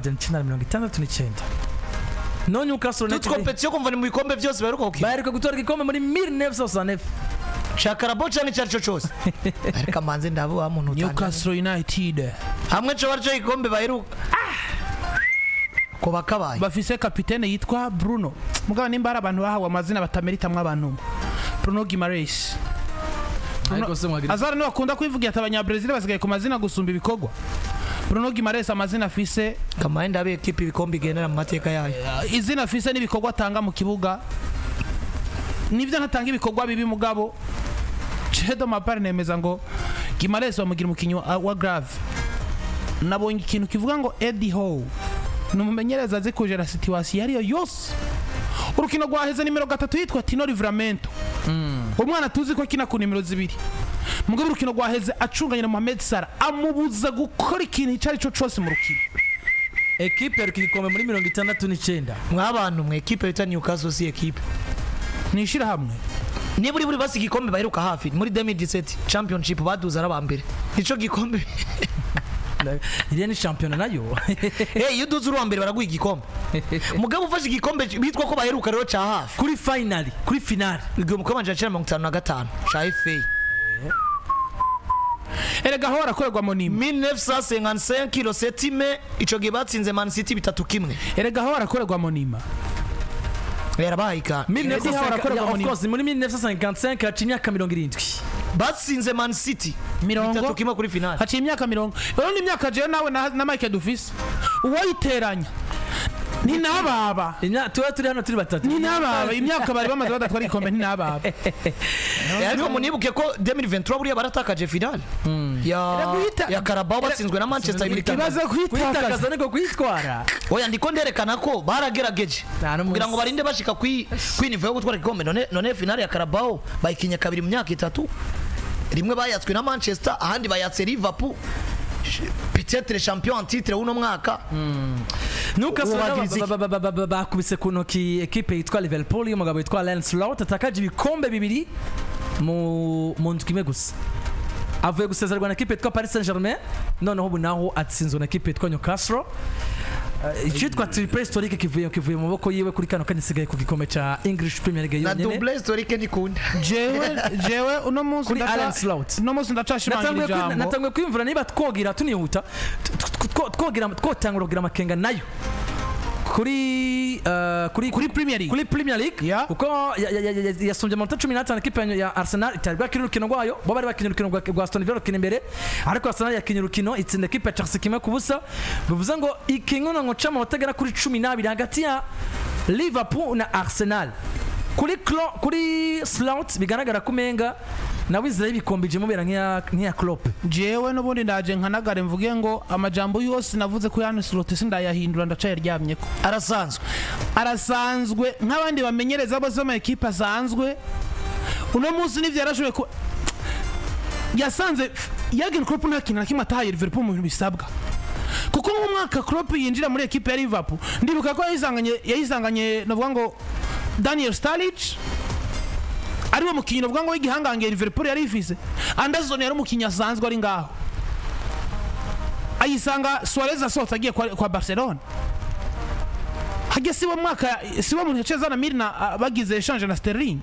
969. No Newcastle Toute United compétition kumva ni mu bikombe byose baheruka gukina. Baheruka gutwara igikombe muri 1969. Ca Carabao canke icyo aricyo cyose, ariko amanze ndabo wa muntu utangira. Newcastle United. Hamwe co barco igikombe baheruka ko bakabaye. Bafise kapitene yitwa Bruno. Mugabo nimba hari abantu bahawe amazina batameritamwo abantu, Bruno Guimaraes. Ariko se mwagira Azara niwe akunda kwivugira ati Abanyabrezil basigaye ku mazina gusumba ibikorwa. Bruno Guimaraes, amazina afise, Kamaye ndabe ekipe ibikombe igendera mu mateka yayo. Izina afise n'ibikorwa atanga mu kibuga, nivyo ntatanga ibikorwa bibi, mugabo Chedo Mapare nemeza ngo Guimaraes bamugira umukinyi wa grave. Nabonye ikintu kivuga ngo Eddie Howe ni umumenyereza azi kujera situation iyo ariyo yose. Urukino rwaheze, nimero 3 yitwa Tino Livramento, umwana tuzi ko akina ku nimero 2, mugabo urukino rwaheze acunganye na Mohamed Salah, amubuza gukora ikintu icyo ari cyo cyose mu rukino. Ekipe yaheruka igikombe muri 69. Mwabantu mwe, ekipe bita Newcastle si ekipe. Ni ishyirahamwe. Niba uri buri basi igikombe baheruka hafi muri 2017 Championship, baduze ari aba mbere, nico gikombe. Iriya ni shampiyona nayo. Eh, iyo uduze uri uwa mbere baraguha igikombe. Mugabo ufashe igikombe bitwa ko baheruka rero ca hafi kuri finale, kuri finale, 1955 ca FA. Erega aho harakorerwa monima. 1955 kilo setime, ico gihe batsinze Man City 3-1. Erega aho harakorerwa monima. Yarabaye ka Eddie Howe arakorerwa Yeah, of monima. course, muri 1955 haca imyaka 70. Batsinze Man City Mirongo 3-1 kuri finale. Haciye imyaka 40. Rero ni imyaka jewe nawe na Mike dufise, uwayiteranya ni nababa. Tuba turi hano turi batatu. Ni nababa, imyaka bari bamaze badatwara igikombe ni nababa. Ariko munibuke ko 2023 buriya baratakaje finale ya ya Carabao, batsinzwe na Manchester 2-3. Ibaze kwitakaza. Kwitakaza niko kwitwara. Oya, ndiko nderekana ko baragerageje Nta n'umunsi. kugira ngo barinde bashika kwi niveau yo gutwara igikombe. None finale ya Carabao bayikinye kabiri mu myaka 3, rimwe bayatswe na Manchester, ahandi bayatse Liverpool, peut-être champion en titre uno mwaka. Newcastle Uwo nabo bagiriza iki? bakubise ku ntoki ekipe yitwa Liverpool y'umugabo witwa Arne Slot, atakaje ibikombe bibiri mu ndwi imwe gusa. Avuye gusezererwa na ekipe yitwa Paris Saint-Germain, noneho ubu naho atsinzwe na ekipe yitwa Newcastle. Icyitwa triple historique kivuye mu maboko yiwe kuri kano kanya, isigaye ku gikombe ca English Premier League Na yonyene. double historique nikunda. Jewe uno munsi Kuri Arne Slot. uno munsi ndacashimangira ijambo. Natanguye kwiyumvira niba twogira tunihuta, twogira twotangura kugira amakenga nayo kuri Kuri Premier League. Kuri Premier League, kuko yasumbye amanota 15 ekipe ya Arsenal itari bwakina urukino rwayo. Bo bari bakinye urukino rwa Aston Villa rukina imbere, ariko Arsenal yakinye urukino itsinda ekipe ya Chelsea 1-0. Bivuze ngo ikingonongo c'amanota agera kuri 12 hagati ya Liverpool na Arsenal kuri Slot, bigaragara ko umenga nawe inzira y'ibikombe ije mubera nk'iya Klopp. Jewe n'ubundi ndaje nkanagare mvuge ngo amajambo yose navuze ko Arne Slot sindayahindura, ndacayaryamyeko. Arasanzwe. Arasanzwe nk'abandi bamenyereza bose b'ama ekipe asanzwe. Uno munsi nivyo yarashoboye ku yasanze Jurgen Klopp nta kintu na kimwe atahaye Liverpool mu bintu bisabwa, kuko nk'umwaka Klopp yinjira muri ekipe ya Liverpool, ndibuka ko yayisanganye navuga ngo Daniel Sturridge ariwe mukinyi navuga ngo w'igihangange Liverpool yari ifise. Anderson yari umukinyi asanzwe ari ngaho, ayisanga Suarez asohotse agiye kwa Barcelona. Hajya siwo mwaka siwo muntu yaciye azana Milner, bagize échange na Sterling.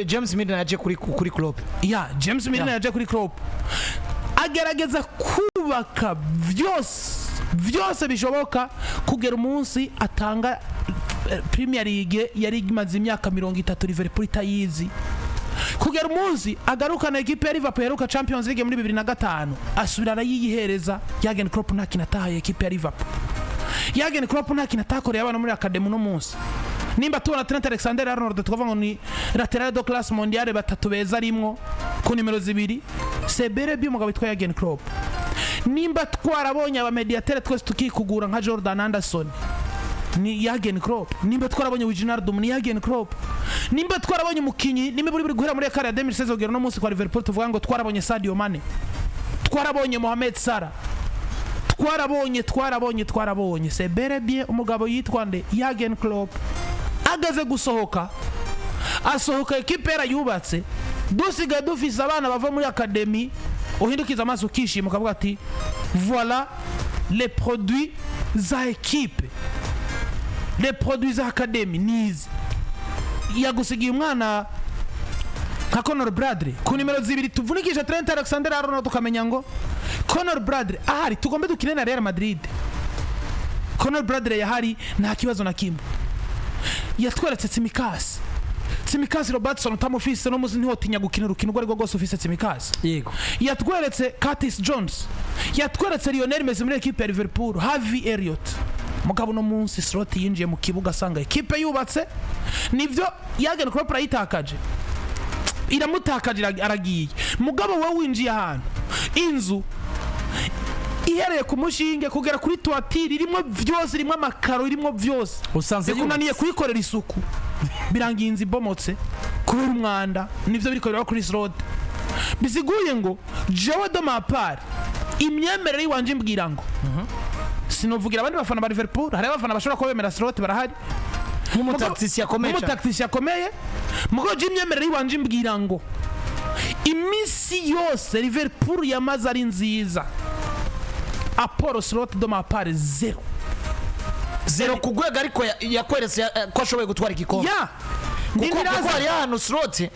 James Milner yaje kuri Klopp. Ya James Milner yaje kuri Klopp, agerageza kubaka byose byose bishoboka kugera umunsi atanga Premier League yari imaze imyaka 30 Liverpool itayizi, kugera umunsi agarukana ekipe ya Liverpool yaheruka Champions League muri 2005, asubira arayiyihereza. Jurgen Klopp nta kintu atahaye ekipe ya Liverpool. Jurgen Klopp nta kintu atakoreye abana muri academy. Uno munsi nimba tubona Trent Alexander Arnold tukavuga ngo ni latéral de classe mondiale, batatu beza arimwo ku nimero 2, c'est bel et bien umugabo witwa Jurgen Klopp. Nimba twarabonye abamediatere twese tukikugura nka Jordan Anderson, ni Jurgen Klopp. Nimba twarabonye Wijnaldum, ni Jurgen Klopp. Nimba twarabonye umukinyi, nimba buri guhera muri kare ya 2016 kugera no munsi kwa Liverpool tuvuga ngo twarabonye Sadio Mane, twarabonye Mohamed Salah, twarabonye, twarabonye, twarabonye, c'est bel et bien umugabo yitwa nde? Jurgen Klopp. Agaze gusohoka, asohoka ekipe yarayubatse, dusigaye dufise abana bava muri academy, uhindukiza amaso ukishima ukavuga ati: "Voilà les produits." Za ekipe, les produits za academy nizi yagusigiye umwana nka Conor Bradley ku nimero 2, tuvunikisha Trent Alexander Arnold, tukamenya ngo Conor Bradley ahari tugombe dukine na Real Madrid. Conor Bradley yahari, nta kibazo na kimwe. Yatweretse Tsimikas. Tsimikas, Robertson utamufise no muzi, ntiwotinya gukina urukino urwo arirwo rwose ufise Tsimikas. Yatweretse Curtis Jones, yatweretse Lionel Messi muri ekipe ya Liverpool, Harvey Elliott. Mugabo uno munsi Slot yinjiye mu kibuga asanga ekipe yubatse. Nivyo, Jurgen Klopp arayitakaje, iramutakaje, aragiye. Mugabo wowe winjiye ahantu inzu ihereye ku mushinge kugera kuri toiture irimo vyose, irimo amakaro, irimo vyose, Usanze bikunaniye yubatse. kuyikorera isuku, birangiye inzu ibomotse kubera umwanda. Nivyo biriko biraba kuri Slot. Bisiguye ngo jewe de ma part, imyemerere yiwanje imbwira ngo, sinovugira abandi bafana ba Liverpool, hari abafana bashobora kuba bemera Slot, barahari, Nk'umutacticien akomeye cyane. Nk'umutacticien akomeye. Mugabo je imyemerere yiwanje imbwira ngo iminsi yose Liverpool yamaze ari nziza, apport Slot, de ma part, zéro. Zéro ku rwego, ariko yakweretse ko ashoboye gutwara igikombe. Ya. Kuko hari ahantu Slot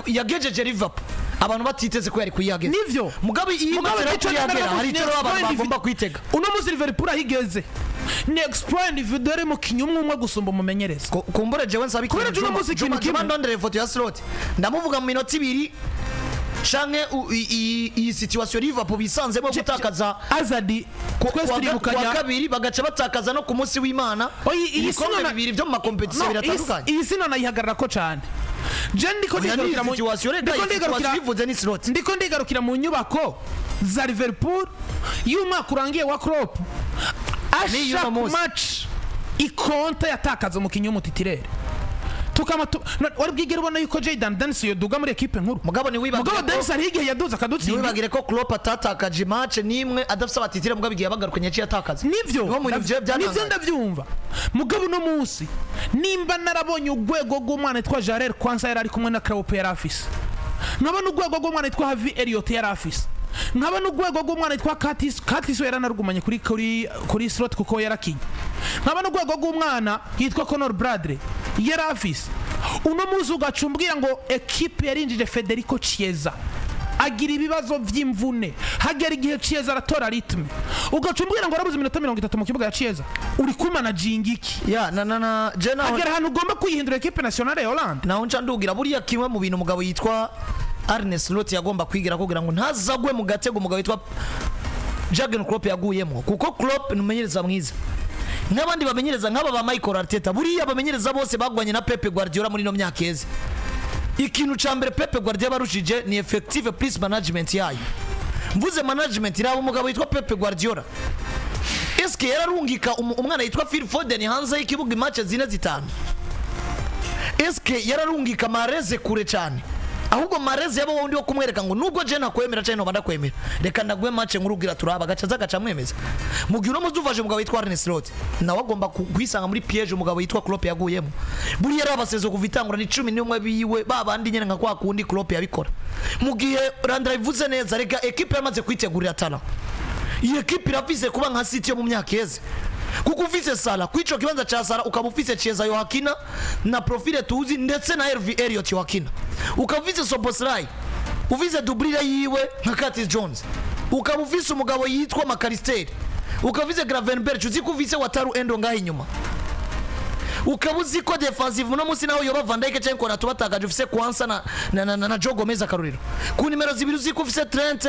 yagejeje Liverpool abantu batiteze ko yari kuyihageza. Nivyo. Mugabo iyo Mugabo imaze nico kuyihagera, nemera hari icyo rero abantu exploit bagomba kwitega. Uno munsi Liverpool aho igeze ni exploit individuel, mukinyi umwe umwe gusumba umumenyereza. Kumbure jewe nsaba Kubera ikintu. uno munsi ikintu Juma, kimwe. ndondere ifoto ya Slot, ndamuvuga mu minota 2 canke iyi situation Liverpool bisanzemo gutakaza Azadi, twese kuwa turibukanya kabiri, bagaca batakaza no ku munsi w'Imana, Oyi, iyi ibikombe bibiri byo mu makompetisiyo No, biratandukanye. Iyi sino nayihagarara ko cane. Je ndiko Oya, ni ndigarukira mu situation rega, ndiko iyi ndigarukira situation bivuze ni Slot. Ndiko ndigarukira mu nyubako za Liverpool y'umwaka urangiye wa Klopp. N'iyi uno Ashaka munsi. match ikonta yatakaza umukinnyi w'umutitulaire, tukama wari bwigere ubona yuko Jayden Danns yoduga muri ekipe nkuru? Mugabo ntiwibagire Mugabo Danns hariho igihe yaduze akadutsinda. Ntiwibagire ko Klopp atatakaje match n'imwe adafise abatitire, mugabo igihe yabagarukanye yaciye atakaza. Nivyo. Niho mu bintu vyo Nivyo, byantangaje. ndavyumva. Mugabo uno munsi nimba narabonye urwego rw'umwana yitwa Jarell Quansah yari ari kumwe na Klopp yari afise, nkabona urwego rw'umwana yitwa Harvey Elliott yari afise, nkabona urwego rw'umwana yitwa Curtis, Curtis we yaranarugumanye kuri Slot kuko yarakinye, nkabona urwego rw'umwana yitwa Conor Bradley yari afise, uno munsi ugaca umbwira ngo ekipe yarinjije Federico Chiesa agira ibibazo vy'imvune, hagera igihe Chiesa aratora rythme, ugaca umbwira ngo warabuze iminota 30 mu kibuga ya Chiesa, uri kumanaginga iki? Ya, na je naho Hagera ahantu ugomba kwihindura ekipe nationale ya Hollande. Naho nca ndugira, buriya kimwe mu bintu umugabo yitwa Arne Slot yagomba kwigira kugira ngo ntazagwe mu gatego umugabo yitwa Jurgen Klopp yaguyemo, kuko Klopp ni umumenyereza mwiza nk'abandi bamenyereza nk'aba ba Michael Arteta. Buriya bamenyereza bose bagwanye na Pep Guardiola muri ino myaka iheze, ikintu ca mbere Pep Guardiola barushije ni effective plus management yayo. Mvuze management, iraba umugabo yitwa Pep Guardiola, eske yararungika umwana yitwa Phil Foden hanze y'ikibuga imatch zine zitanu? Eske yararungika Mahrez kure cyane? Ahubwo Mahrez yaba wundi wo kumwereka ngo nubwo je nakwemera cyane, noba ndakwemera, reka ndaguhe match nkurugira turaba, agaca aza agaca amwemeza. Mu gihe uno muzi ufashe umugabo witwa Arne Slot, nawe agomba kwisanga muri piège umugabo yitwa Klopp yaguyemo. Buriya yari abasezo kuva itangura ni 11 biwe babandi nyene nka kwa kundi Klopp yabikora. Mu gihe Randra ivuze neza, reka ekipe yamaze kwitegurira talent, iyi ekipe irafise kuba nka City yo mu myaka iheze, kuko ufise Salah kwico kibanza cha Salah, ukaba ufise Chiesa yohakina na profile tuzi, ndetse na Harvey Elliott yohakina, ukaba ufise Szoboszlai, ufise doublure yiwe nka Curtis Jones, ukaba ufise umugabo yitwa Mac Allister, ukaba ufise Gravenberch, uzi ko ufise Wataru Endo ngaho inyuma, ukaba uzi ko defensive uno munsi naho yoba Van Dijk cyangwa Konate batakaje, ufise Quansah na Joe Gomez akarorero ku nimero 2, uzi ko ufise Trent,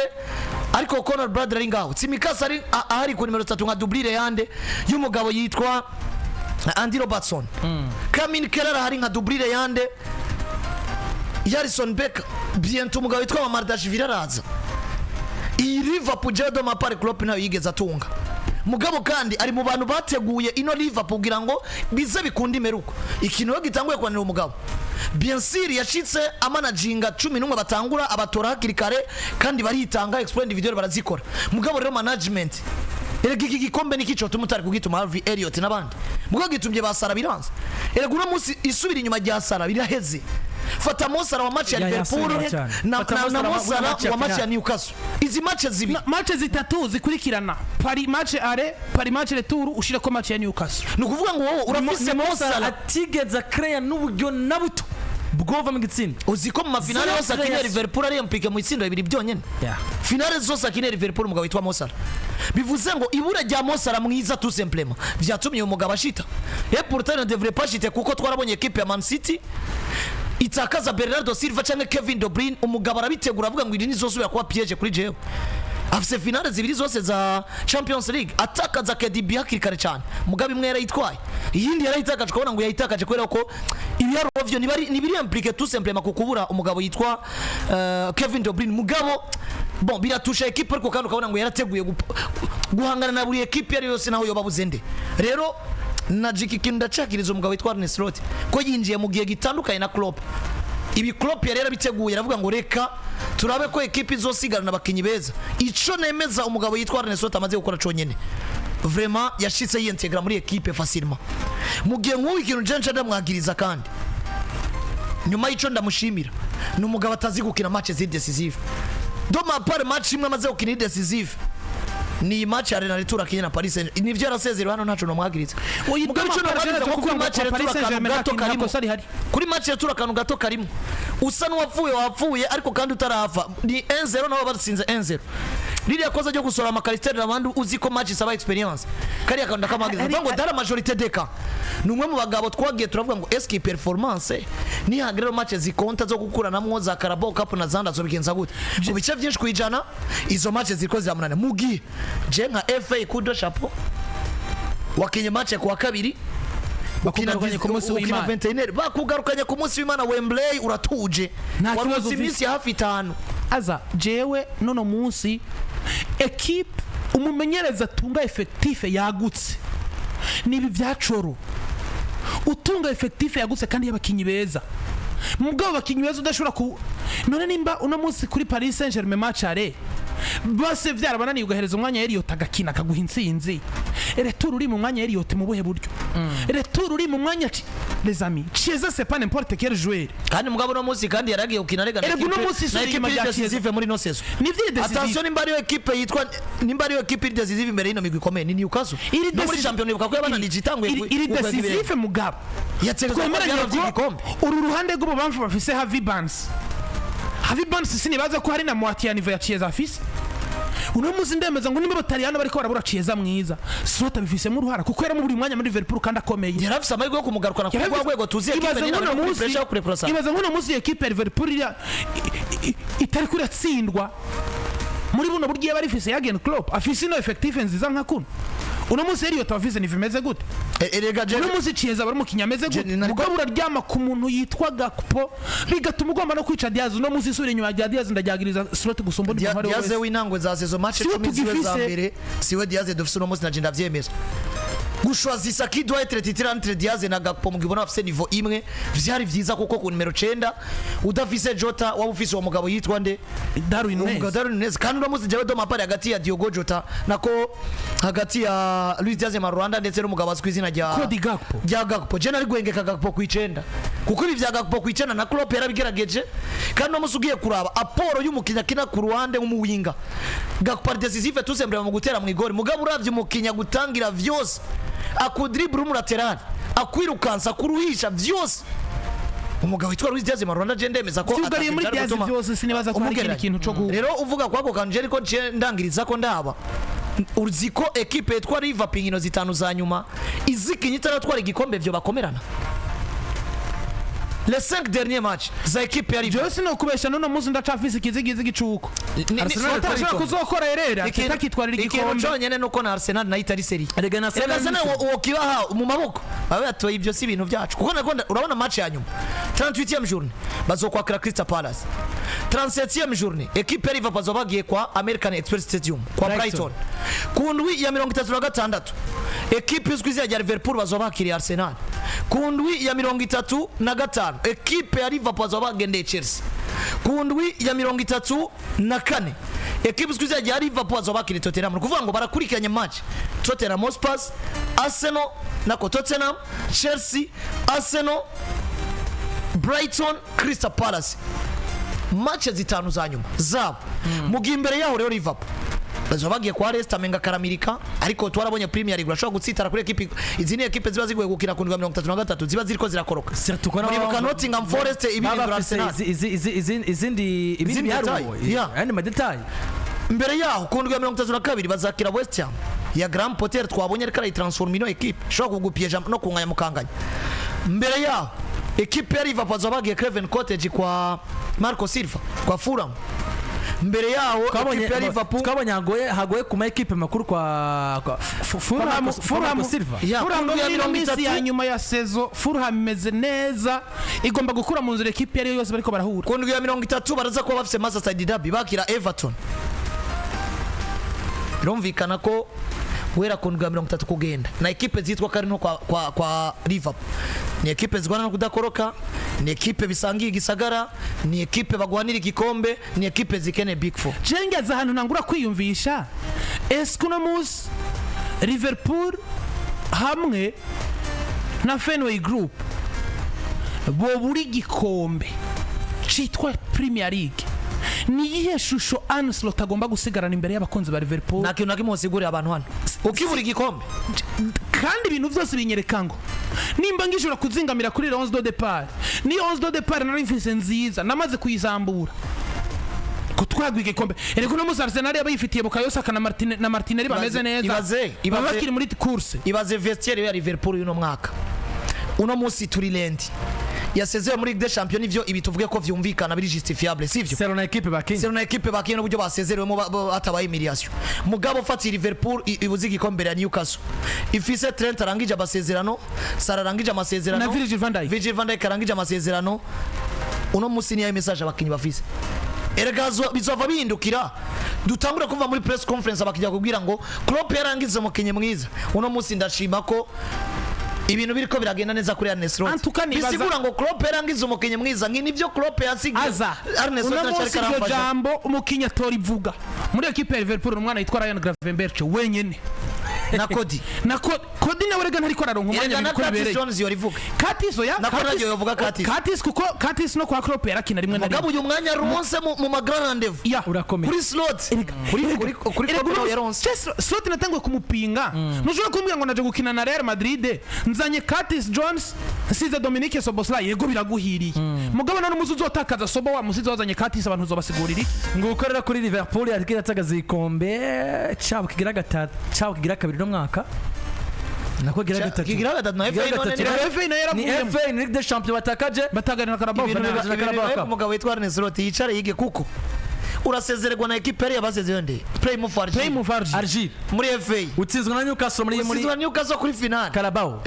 ariko Conor Bradley ari ngaho, Tsimikas ari ahari ku nimero 3 nka doublure yande y'umugabo yitwa Andy Robertson, Caoimhin Kelleher ahari nka doublure yande Alisson Becker, bientôt umugabo yitwa Mamardashvili araza. Iyi Liverpool, jewe de ma part, Klopp nayo yigeze atunga. Mugabo kandi ari mu bantu bateguye ino Liverpool kugira ngo bize bikunde imeruko. Ikintu rero gitanguye kwanira umugabo, bien sûr yashitse amanaginga 11 batangura, abatora hakiri kare kandi baritanga, exploit individuel barazikora. Mugabo rero management, erega iki gikombe niki cyo tumutari kugituma Harvey Elliott n'abandi, mugabo gitumye basara biranze. Erega uno munsi isubira inyuma rya Salah biraheze. Fata Mo Salah wa match ya Ya, Liverpool yasenga cyane. na, Fata na, Mo na Salah Mo wa Salah match ya wa match ya finale. Newcastle, izi match zibiri. Match zitatu zikurikirana, pari match aller, pari match retour, ushireko match ya Newcastle. Ni ukuvuga ngo wowe urafise Mo Salah atigeze akreya n'uburyo na buto bwova mu gitsinda. Uzi ko mu mafinale Zero yose akiniye players. Liverpool ari impliqué mu itsinda bibiri byonyene? Yeah. Finale zose akiniye Liverpool, umugabo witwa Mo Salah, bivuze ngo ibura rya Mo Salah mwiza tout simplement vyatumye uyu mugabo ashita, et pourtant il ne devrait pas chuter, kuko twarabonye équipe ya Man City itakaza Bernardo Silva canke Kevin De Bruyne, umugabo arabitegura, avuga ngo iri nizosubira kuba piège kuri jewe. Afise finale zibiri zose za Champions League, atakaza KDB hakiri kare cyane, mugabo imwe yarayitwaye, iyindi yarayitakaje, ukabona ngo yayitakaje kubera ko ibiharuro vyo ntibiri impliqué tout simplement ku kubura umugabo yitwa Kevin De Bruyne. Mugabo bon, biratusha équipe, ariko kandi ukabona ngo yarateguye guhangana na buri équipe iyo ari yo yose naho yoba abuze nde. Rero na jiki kintu ndacakiriza umugabo witwa Arne Slot ko yinjiye mu gihe gitandukanye na Klopp. Ibi Klopp yari yarabiteguye, aravuga ngo reka turabe ko ekipe izosigarana abakinyi beza. Ico nemeza umugabo yitwa Arne Slot amaze gukora conyene, vraiment yashitse yintegra muri équipe facilement, mu gihe nk'ubu ikintu je nca ndamwagiriza kandi nyuma y'ico ndamushimira, ni umugabo atazi gukina match ziri décisive. De ma part, match imwe amaze gukina iri décisive ni iyi match ya Real akinye na Paris Saint. Nivyo, yarasezerewe hano, ntaco nomwagiriza. Oya, Mugabo ico nomwagiriza nko kuri match ya retour, akantu gato karimo. Kosa rihari. Kuri match ya retour, akantu gato karimo, usa n'uwapfuye, wapfuye ariko kandi utarahava, ni 1-0 nabo batsinze 1-0. Ririya kosa ryo gusora Mac Allister abandi, uzi ko match isaba expérience, kariya kantu ndakamwagiriza. Ndavuga ngo dans la majorité des cas ni umwe mu bagabo twagiye turavuga ngo eske performance nihagira rero match zikonta zo gukuranamwo za Carabao Cup na zanda zobigenza gute? Mu bice byinshi kwijana izo match ziriko ziramunana, mu gihe je nka FA, coup de chapeau, wakinye match kuwa kabiri, ukina Bakugarukanye ku munsi ukina w'Imana. 21, bakugarukanye ku munsi w'Imana, Wembley uratuje. Nta Wari kibazo uzi ufise. iminsi ya hafi 5. Aza jewe nono munsi équipe umumenyereza atunga effectif yagutse, nibi byacoro utunga effectif yagutse kandi y'abakinyi beza, mugabo abakinyi beza udashobora ku none nimba uno munsi kuri Paris Saint-Germain match aller bose vyarabananiye, ugahereza umwanya Elliot agakina akaguha intsinzi, retour uri mu mwanya Elliot mu buhe buryo? Retour uri mu mwanya les amis, Chiesa c'est pas n'importe quel joueur. Kandi mugabo uno munsi kandi yaragiye gukina rega na Erega uno munsi na isubira ekipe inyuma iri rya Chiesa. décisive muri no saison. Nivyo, iri décisive. Attention, nimba ariyo ekipe yitwa, nimba ariyo ekipe iri décisive imbere y'ino migwi ikomeye ni Newcastle. Iri No muri champion ibuka ko yabananije itanguye iri gukwega ibirenge. décisive, mugabo Yatsinzwe twemeranye ko ko igikombe. uru ruhande rw'ububamfu bafise Harvey Barnes. Harvey Barnes sinibaza ko hari na moitié ya niveau ya Chiesa afise uno munsi. Ndemeza ngo nimba Abataliyano bariko barabura Chiesa mwiza, Slot abifisemo uruhara, kuko yari muri mwanya muri Liverpool kandi akomeye. Yari afise amahirwe yo kumugarukana ku rwa rwego tuzi ekipe Ibaze nini nk'uno kuri munsi pressure yo kurekurasa. Ibaze nk'uno munsi ekipe ya Liverpool itari kuratsindwa muri buno buryo yaba arifise Jurgen Klopp afise ino effectif nziza nka kuno. Uno munsi Elliot afise niveau imeze gute? Erega Uno munsi Chiesa bari umukinnyi ameze gute? Mugabo uraryama ku muntu yitwa Gakpo, bigatuma ugomba no kwica Diaz. Uno munsi isubira inyuma ya Diaz ndaryagiriza Slot gusumba undi muntu uwo ari we Diaz wese. w'intangwe za saison, match Siwe 10 ziwe za tugifise. mbere, siwe Diaz dufise uno munsi, na je ndavyemeza. Gushwazisa qui doit être titulaire entre Diaz na Gakpo, mu gibona bafise niveau imwe, vyari vyiza, kuko ku nimero 9 udafise Jota waba ufise uwo mugabo yitwa nde? Darwin Uwo mugabo Nunez. Darwin Nunez. Kandi uno munsi jewe de ma part, hagati ya Diogo Jota, nako hagati ya Luis Diaz Marulanda ndetse n'umugabo azwi ku izina rya Cody Gakpo. Rya Gakpo, je nari guhengeka Gakpo ku 9, kuko ibi vya Gakpo ku 9 na Klopp yarabigerageje. Kandi uno munsi ugiye kuraba apport y'umukinnyi akina ku ruhande nk'umuwinga, Gakpo ari décisive tout simplement mu gutera mu igori. Mugabo uravye umukinnyi agutangira vyose, akudribble mu latéral, akwirukansa, akuruhisha vyose, umugabo witwa Luis Diaz Marulanda, je ndemeza ko Vyugariye muri atakintu Diaz gutuma vyose, sinibaza ko hari ikindi umugereranya. kintu co Rero uvuga kwako kantu, je ariko je ndangiriza ko ndaba uzi ko ekipe yitwa Liverpool inkino zitanu za nyuma izikinye itaratwara igikombe, vyo bakomerana les 5 derniers matchs za ekipe ya Liverpool. Jewe sinokubesha, n'uno munsi ndacafise ikizigizigi cuko Arsenal atashobora kuzokora erera akitwarira Ikintu igikombe. cyonyine nuko na Arsenal nayo itari sérieux. Erega na Erega Arsenal Arsenal uwo kibaha mu maboko babe batoye, ibyo si ibintu byacu, kuko nakunda urabona match ya nyuma, 38e journée, bazokwakira Crystal Palace. 37e journée, ekipe ya Liverpool bazoba bagiye kwa American Express Stadium kwa Brighton. Brighton. Ku ndwi ya 36, ekipe izwi izina rya Liverpool bazoba bakiriye Arsenal. Ku ndwi ya 35, ekipe ya Liverpool bazoba bagendeye Chelsea. Ku ndwi ya 34, ekipe izwi izina rya Liverpool bazoba bakiriye Tottenham. Ni ukuvuga ngo barakurikiranye match Tottenham Hotspur, Arsenal, nako Tottenham, Chelsea, Arsenal. Brighton, Crystal Palace, match zitanu za nyuma zabo. Mu gihe imbere yaho rero Liverpool bazoba bagiye kwa Leicester, menga karamirika, ariko twarabonye Premier League urashobora gutsitara kuri ekipi. Izi ni ekipe ziba zigoye gukina ku ndwi ya 33, ziba ziriko zirakoroka. Surtout ko Muribuka Nottingham Forest baba ibirindura bafise Arsenal. izindi ibindi Izindi biharuro, détail, yeah. ayandi ma détails. Imbere yaho ku ndwi ya 32 bazakira West Ham ya Graham Potter, twabonye ariko arayitransforma ino ekipe, ishobora kugupiyeja no kunganya mukanganya. Mbere yaho ekipe ya Liverpool bazoba bagiye Craven Cottage kwa Marco Silva, kwa Fulham. Mbere yaho ekipe ya Liverpool Twabonye hagoye ku ma ekipe makuru kwa Fulham kwa Fulham Marco Silva. Yeah, Fulham ku ndwi ya muri ino mirongo minsi itatu. ya nyuma ya saison, Fulham imeze neza, igomba gukura mu nzira ekipe iyo ari yo yose bariko barahura. Ku ndwi ya 30 baraza kuba bafise Merseyside derby, bakira Everton. Birumvikana ko guhera ku ndwi ya 30 kugenda na ekipe zitwa ko ari nto kwa Liverpool, ni ekipe zirwana no kudakoroka, ni ekipe bisangiye igisagara, ni ekipe bagwanira igikombe, ni ekipe zikeneye Big Four. Jengeze ahantu ntangura kwiyumvisha, eske uno munsi Liverpool hamwe na Fenway Group bobura igikombe citwa Premier League, ni iyihe shusho Arne Slot agomba gusigarana imbere y'abakunzi ba Liverpool? Nta kintu na kimwe usigurira abantu hano ukibura igikombe. Kandi ibintu byose binyereka ngo nimba ngishobora kuzingamira kuri 11 de départ, ni 11 de départ nari mfise nziza namaze kuyizambura ko twagwa igikombe. Erega uno munsi Arsenal yaba yifitiye Bukayo Saka na Martinelli bameze neza, baba bakiri muri course. Ibaze vestiaire ya Liverpool y'uno mwaka. Uno munsi turi lundi, yasezewe muri Ligue des Champions, nivyo ibi tuvuge ko vyumvikana, biri justifiable, sivyo? Selon na ekipe bakinye. Selon na ekipe bakinye n'uburyo basezerewemo, hatabaye humiliation. Mugabo fatiye Liverpool ibuze igikombe imbere ya Newcastle, ifise Trent arangije amasezerano, Salah arangije amasezerano Na Virgil van Dijk. Virgil van Dijk arangije amasezerano. Uno munsi niyo message abakinyi bafise. Erega bizova bihindukira, dutangura kuva muri press conference abakijya kubwira ngo Klopp yarangize umukinyi mwiza. Uno munsi ndashima ko ibintu biriko biragenda neza kuri Arne Slot. En tout cas, Bisigura ngo Klopp yarangize umukinyi mwiza, nki nivyo Klopp yasigiye Aza Arne Slot uno aracari munsi iryo karamfasha. jambo umukinyi atora ivuga muri ekipe ya Liverpool, umwana yitwa Ryan Gravenberch wenyene Na Cody. Na Cody nawe rega ntariko araronka umwanya Erega na biko Curtis bibereye. Jones yorivuga. Curtis oya. Na Conrad yovuga Curtis. Curtis, kuko Curtis no kwa Klopp yarakina rimwe na Mugabo rimwe. uyu mwanya ronse mu ma grand rendez-vous Ya. Urakomeye. Kuri Slot, kuri Erega Klopp uno yaronse. Slot natanguye kumupinga. Ntushobora kumbwira ngo naje gukina na Real Madrid, nzanye Curtis Jones, nsize Dominique Szoboszlai. Yego, biraguhiriye, mugabo none umuzi uzotakaza Sobo wa musize wazanye Curtis, abantu uzobasigurira iki? Nguko rero kuri Liverpool yariko iratagaza igikombe cyabo kigira gatatu, cyabo kigira kabiri no mwaka, nako kigira gatatu. Kigira gatatu na Kigira FA none gatatu. Erega FA nayo Ni yaravuyemo. FA, ni Ligue des Champions batakaje. Bataganira na Carabao Ibintu final. na ibintu Carabao bibaye Cup. ku mugabo witwa Arne Slot, yicare yige, kuko urasezererwa na ekipe yari yabasezeyo nde? Plymouth Argyle. Plymouth Argyle. Argyle. Muri FA. Utsinzwe na Newcastle muri Usizwa Newcastle kuri finale. Carabao.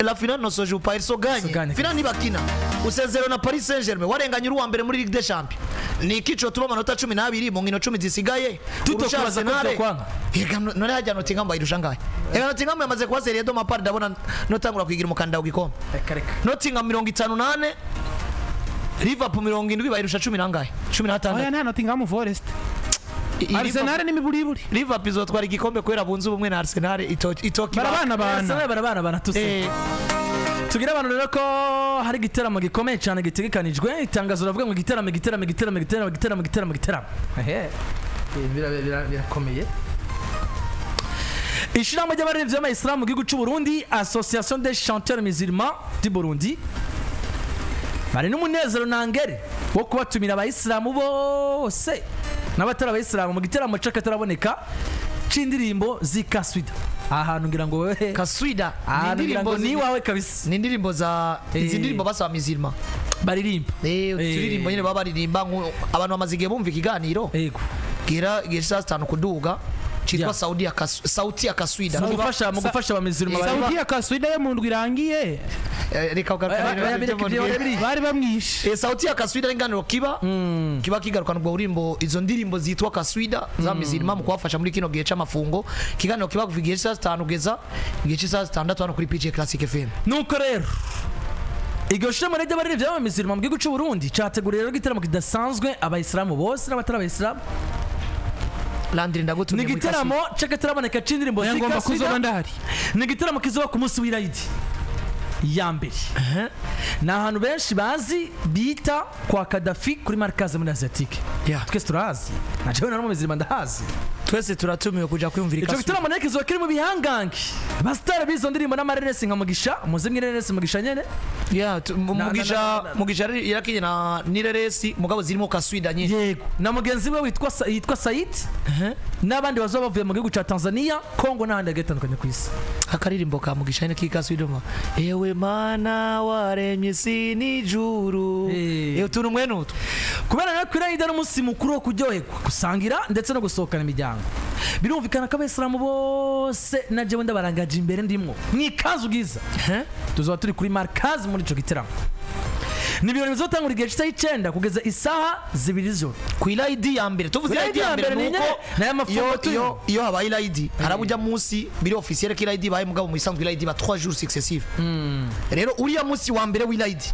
La finale ne se joue pas, ils se gagne. Se gagne. Finale ntibakina. Usezerewe na Paris Saint-Germain, warenganye uri uwa mbere muri Ligue des Champions. Ni ikico tuba amanota 12 mu nkino 10 zisigaye. Tutokubaza Urusha ko Arsenal. tutokwanga. Ega none hajya Nottingham bayirusha ngahe? Ega Nottingham yamaze kuba Serie do mapari, ndabona notangura kwigira umukandida w'igikombe. Reka reka. Nottingham 58, Liverpool 70, bayirusha cumi nangahe? Cumi Oya, n'atandatu. nta Nottingham Forest. Arsenal n'imiburiburi. Liverpool izotwara igikombe kubera bunze ubumwe na Arsenal itoki. Barabana bana. Arsenal barabana bana tuse. Tugira abantu rero ko hari igiteramo gikomeye cyane gitegekanijwe. Itangazo ravuga ngo igiteramo, igiteramo, igiteramo, igiteramo, igiteramo, igiteramo, igiteramo. Ehe. Birakomeye. Ishirahamwe ry'abaririmbyi b'abayisilamu mu gihugu cy'u Burundi, Association des chanteurs musulmans du Burundi, bari n'umunezero ntangere wo kubatumira abayisilamu bose n'abatari abayisilamu mu giteramo c'akataraboneka c'indirimbo z'ikaswida. Aha hantu ngira ngo wewe Kaswida. aha hantu ngira ngo ni ni iwawe kabisa. Ni indirimbo za izi ndirimbo basaba mizirima. Baririmba. Uturirimbo nyine baba baririmba, abantu bamaze igihe bumva ikiganiro Yego. gira igihe saa 5 kuduga cyitwa Yeah. Saudi ya Sauti ya Kaswida. Mu gufasha abamizirima bari Sauti ya Kaswida yo mu ndwi irangiye. Reka ugaruka Oya, ibyo oya, mbonye. Bari bamwishe. Sauti ya Kaswida n'inganiro kiba kigarukana ubwo burimbo, izo ndirimbo zitwa Kaswida za mizirima mu kubafasha muri kino gihe c'amafungo. Ikiganiro kiba kuva igihe cy'isaha 5 kugeza igihe cy'isaha 6 hano kuri PJ Classic FM. Nuko rero iryo shirahamwe ry'abaririmbyi b'abamizirima mu gihugu cy'u Burundi categuriye rero igitaramo kidasanzwe abayisilamu bose n'abatari abayisilamu. Landry, Ni ndagutumiye muri igitaramo c'akataraboneka c'indirimbo Oya, ngomba kuzoba z'ikaswida. ndahari. Ni igitaramo kizoba ku munsi w'irayidi. Ya mbere ni ahantu benshi bazi bita kwa Kadafi kuri Markaze muri Asiatique. Twese turahazi, na jewe nari mu mizirima ndahazi. Twese turatumiwe kuja kwiyumvira Ico Ikaswida. gitaramo nayo kizoba kiri mu bihangange, abasitari b'izo ndirimbo n'amareresi nka Mugisha, muzi mw'ireresi Mugisha nyene. Yeah, Mugisha. Mugisha yarakinye na nireresi mugabo zirimo Kaswida nyinshi. Yego, na mugenzi we witwa yitwa Said n'abandi bazoba bavuye mu gihugu ca Tanzania, Congo n'ahandi hagiye hatandukanye ku isi. Akaririmbo ka Mugisha nyine k'Ikaswida ma ewe Mana waremye isi n'ijuru. Utuntu mwene utu. Kubera rero ko Irayida n'umunsi mukuru wo kuryoherwa, gusangira ndetse no gusohokana imiryango, birumvikana ko abayisilamu bose na jewe ndabarangaje imbere ndimwo mwikanzu bwiza, tuzaba turi kuri Markazi muri ico gitaramo. Ni ibirori bizotangura igihe c'isaha 9 kugeza isaha 2 z'ijoro. Ku irayidi ya mbere tuvuze. Ku irayidi Irayidi ya mbere ya mbere ni uko ni nyene, n'aya mafungo turimo. Iyo habaye irayidi haraba ujya munsi biri officiel ko irayidi ibaye, mugabo mu isanzwe irayidi iba 3 jours successifs. Rero uriya munsi wa mbere w'irayidi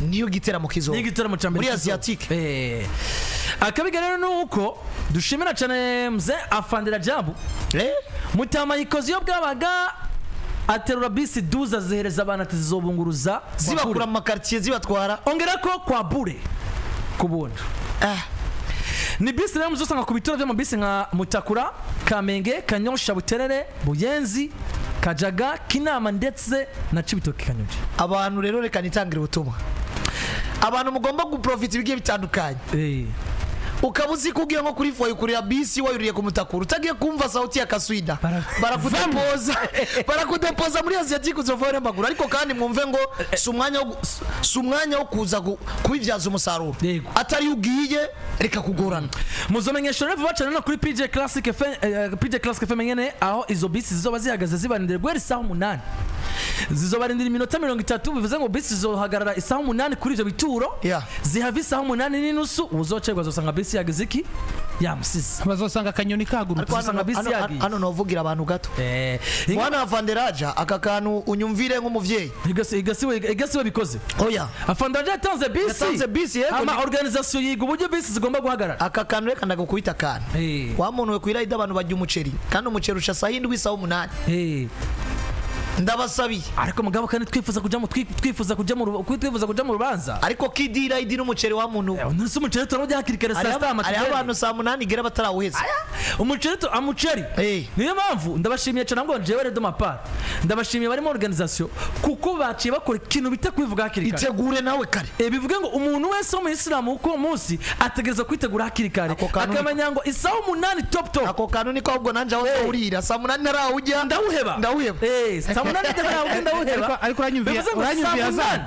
niyo giteramo kizoba. Ni igitaramo ca mbere muri kizoba. Asiatique. Akabiga rero ni uko dushimira cyane mzee Afandira Jabu Mutama yikoze iyo bwabaga, aterura bisi 12 azihereza abantu ati zizobunguruza zibakura mu makartier zibatwara. Ongera ko kwa bure, ku buntu. Ni bisi rero muzosanga ku bituro by'amabisi nka Mutakura, Kamenge, Kanyosha, Buterere, Buyenzi, Kajaga, Kinama ndetse na Cibitoke, Kanyuji. Abantu rero, reka nitangire ubutumwa. Abantu mugomba guprofita ibigiye bitandukanye, ukaba uzi ko ugiye nko kuri foyer ukurira bisi wayuriye ku Mutakura, utagiye kumva sauti ya Kaswida, barakudepoza, barakudepoza muri Asiatique, uzovayo n'amaguru. Ariko kandi mwumve ngo si umwanya wo kuza kubibyaza umusaruro. Atari ugiye, reka kugorana. Muzomenyesha rero vuba cyane no kuri PJ Classic FM, PJ Classic FM nyene, aho izo bisi zizoba zihagaze zibarindira guhera isaha 8, zizobarindira iminota 30. Bivuze ngo bisi zizohagarara isaha 8 kuri ivyo bituro, zihava isaha 8:30. Uzocerwa azosanga bisi yageze iki yamusize. Bazosanga akanyoni kagurutse. Ariko hano Usanga bisi yagiye. Hano novugira abantu gato. Mwana Vanderaja, aka kantu unyumvire nk'umuvyeyi. Igasiwe bikoze. Oya. Afandaraje yatanze bisi. Yatanze bisi, yego. Ama organisation yiga uburyo bisi zigomba guhagarara. Aka kantu reka ndagukubita akantu. Wa muntu we, kwirayida abantu barya umuceri, kandi umuceri usha saa 7, isaha 8. Ndabasabiye. Ariko mugabo kandi twifuza kuja mu rubanza. Ariko kidi irayidi n'umuceri, wa muntu we. Nese umuceri turawurya hakiri kare saa Hariho sita. hariho abantu saa 8 igera batarawuheza. Umuceri tu amuceri. Niyo mpamvu ndabashimiye cyane ngo jewe rero mapara ndabashimiye barimo organisation, kuko baciye bakora ikintu bita kubivuga hakiri kare. Itegure nawe kare. Bivuge ngo umuntu wese w'umuyisilamu uko uwo munsi ategereza kwitegura hakiri kare, Ako kantu akamenya ngo isaha 8 top top. Ako kantu niko ahubwo nanjye aho nzawurira saa 8 ntarawujya. Ndawuheba. Ndawuheba. Saa 8 ndawuheba, ndawuheba. Ariko uranyumviye Bivuze ngo saa uranyumviye 8 azana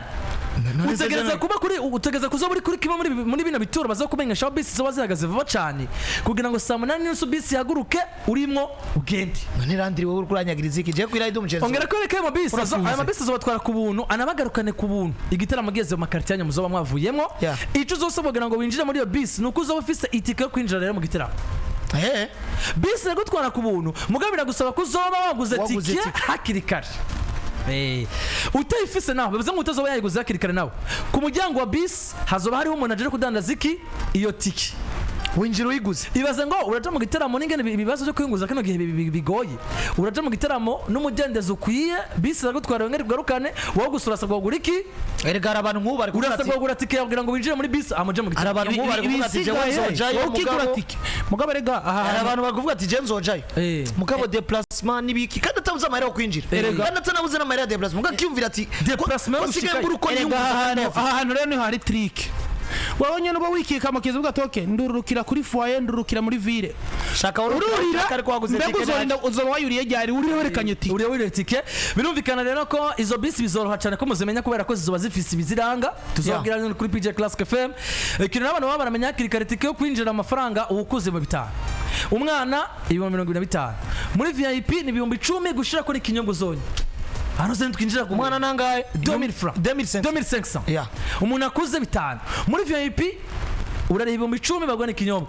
utegereza kuba kuri, utegereza kuzoba uri kuri kimwe muri bino bituro bazokumenyesha aho bisi ziba zihagaze vuba cyane, kugira ngo saa 8:30 bisi ihaguruke urimwo ugende. None randiri, wowe uriko uranyagiriza iki? Jewe kwirayidi umuceri Ongera kwereka ayo mabisi Urafunze. Ayo mabisi azobatwara ku buntu, anabagarukane ku buntu igitaramo geze mu makaritiye yanyu muzoba mwavuyemo. Icyo uzosabwa kugira ngo winjire muri iyo bisi ni uko uzoba ufise itike yo kwinjira rero mu gitaramo. Bisi iragutwara ku buntu, mugabo biragusaba ko uzoba waguze Waguze tike tike. hakiri kare. Utayifise naho, bivuze ngo utazoba yayiguze hakiri kare nawe, ku muryango wa bisi hazoba hariho umuntu aje kudandaza iki iyo tike. Winjira uyiguze. Ibaze ngo uraja mu gitaramo n'ingene ibibazo byo kwiyunguza kino gihe bigoye, uraja mu gitaramo n'umudendezo ukwiye, bisi iragutwara wongere kugarukane, wowe gusa urasabwa kugura iki? Erega hari abantu nk'ubu bari kuvuga ati Urasabwa kugura tike yawe kugira ngo winjire muri bisi amuje mu hari gitaramo. abantu nk'ubu bari kuvuga ati jewe nzojayo wowe ukigura mugabo tike, mugabo rega aha hari hantu abantu bari kuvuga ati jewe nzojayo, mugabo déplacement n'ibiki, kandi atabuze amahera yo kwinjira, kandi atanabuze n'amahera ya déplacement, mugabo akiyumvira ati Déplacement ko nsigaye gushikayo. mbura uko Erega niyunguza aha kandi hantu ndayafite. aha hantu rero niho hari trick. Wowe nyine uba wikika mu kizu uvuga ati okay, ndururukira kuri foyer, ndururukira muri ville. Shaka Ururira ariko waguze mbega tike. uzorinda uzoba wayuriye ryari? Uriho werekanye tike. Uriya wiriye tike. Birumvikana rero ko izo bisi bizoroha cyane ko muzimenya, kubera ko zizoba zifise ibiziranga tuzobwira rero kuri PJ Classic FM. Ikintu n'abantu baba baramenya hakiri kare, tike yo kwinjira amafaranga uwukuze mu 5,000, umwana 25,000, muri VIP ni 10,000 gushira kuri kinyongo zonye hano se twinjira ku Umwana nangahe? 2000 francs. 2500. 2500. Umuntu akuze 5,000, muri VIP urareba 10,000 bagwa n'ikinyobwa.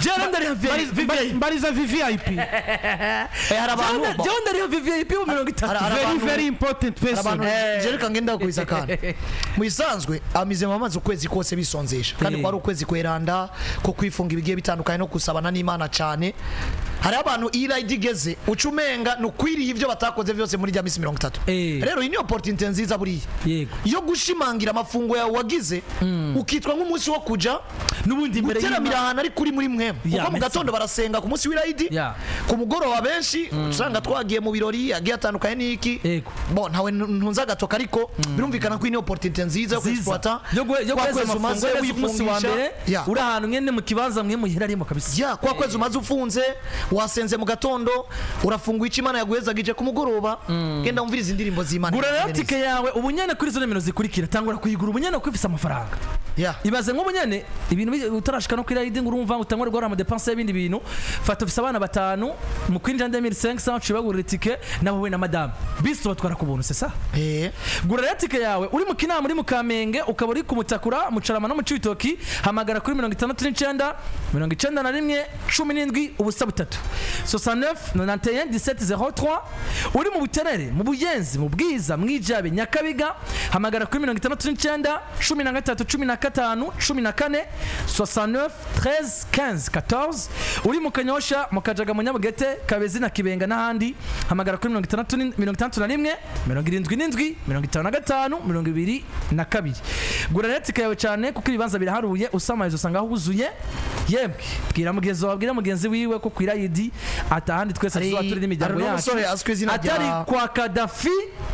Jewe ndariha VIP. Mbariza VVIP. Hari abantu Jewe ndariha VIP mu 30. Hari Very abantu very important person. Abantu jereka ngenda kwiza kandi mu isanzwe amizema bamaze ukwezi kose bisonzesha, kandi kwari ukwezi kweranda ko kwifunga ibigiye bitandukanye no gusabana n'Imana cyane. Hariho abantu iyi rayidi igeze uca umenga ni ukwiriye ibyo batakoze byose muri rya minsi 30. Rero iyi ni opportunité nziza buriya yo gushimangira amafungo yawe wagize, ukitwa nk'umunsi wo kuja n'ubundi imbere guteramira y'Imana. Ahantu ari kuri muri mwe, kuko mu Merci. gatondo barasenga ku munsi w'irayidi, ku mugoroba benshi usanga twagiye mu birori agiye atandukanye n'iki. Bo ntawe ntunze agatoka, ariko birumvikana ko iyi ni opportunité nziza yo Nziza. kwexploita Yo kwa guheza kwezi amafungo umaze neza ku munsi wa wifungisha. mbere, uri ahantu mwene mu kibanza mwe muhera arimo kabisa. Ya, kwa kwezi umaze ufunze, wasenze mu gatondo, urafunguye icyo Imana yaguhezagije, ku mugoroba genda wumvirize indirimbo z'Imana. Gura rero tike yawe ubu nyene kuri izo nimero zikurikira. Tangura kuyigura ubu nyene kuko ifise amafaranga. Ibaze nk'ubu nyene ibintu utarashika no kuri rayidi ngo urumva utangure guhora ama dépenses y'ibindi bintu. Fata ufise abana batanu, mu kwinjira 2500, uciye bagurira itike nabo, we na madame, bisi tubatwara ku buntu, c'est ça. Gura rero tike yawe uri mu Kinama, uri mu Kamenge, ukaba uri ku Mutakura, mu Carama no mu Cibitoki, hamagara kuri 69 91 17 03, 69 91 17 03. Uri mu Buterere, mu Buyenzi, mu Bwiza, mu Ijabe, Nyakabiga, hamagara kuri 69 13 15 14, 69 13 15 14. Uri mu Kanyosha, mu Kajaga, mu Nyabugete, Kabezi na Kibenga n'ahandi, hamagara kuri 61 77 55 22. Gura rero tike yawe cyane kuko ibibanza biraharuye, usamaye usanga huzuye. Yemwe, bwira mugenzi wawe, bwira mugenzi wiwe ko ku irayidi atahandi twese tuzoba turi n'imiryango Hari yacu n'umusore azwi izina rya atari kwa Kadafi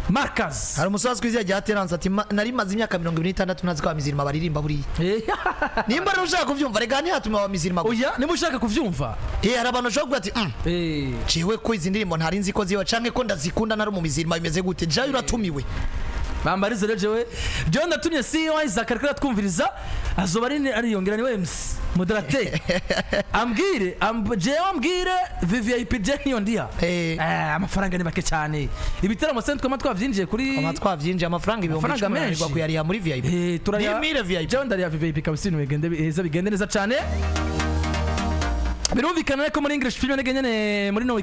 Markaz. Hari umusore azwi izina rya Terence ati: "Nari maze imyaka 26 ntazi ko abamizirima baririmba buriya." Nimba rero ushaka kuvyumva, rega ntihatuma abamizirima gusa. Oya, niba ushaka kuvyumva. Hari abantu bashobora kuvuga ati: Jewe ko izi ndirimbo ntari nzi ko ziba, canke ko ndazikunda ntari mu mizirima, bimeze gute?" Jayo uratumiwe. Bambarize rero. Jewe ndatumye CEO Isaac, ariko aratwumviriza, azoba ari ariyongera niwe MC moderateur, ambwire jewe ambwire VVIP je niyo ndiha. Amafaranga ni make cyane. Ibitaramo se twama twavyinjiye kuri Ama twavyinjiye amafaranga ibihumbi Amafaranga 10 menshi. unanirwa kuyariha muri VIP. Turariha. Nimire VIP. Jewe ndariha VVIP kabisa, ibintu bigende heza, bigende neza cyane. Birumvikana ko muri English Premier League nyene muri no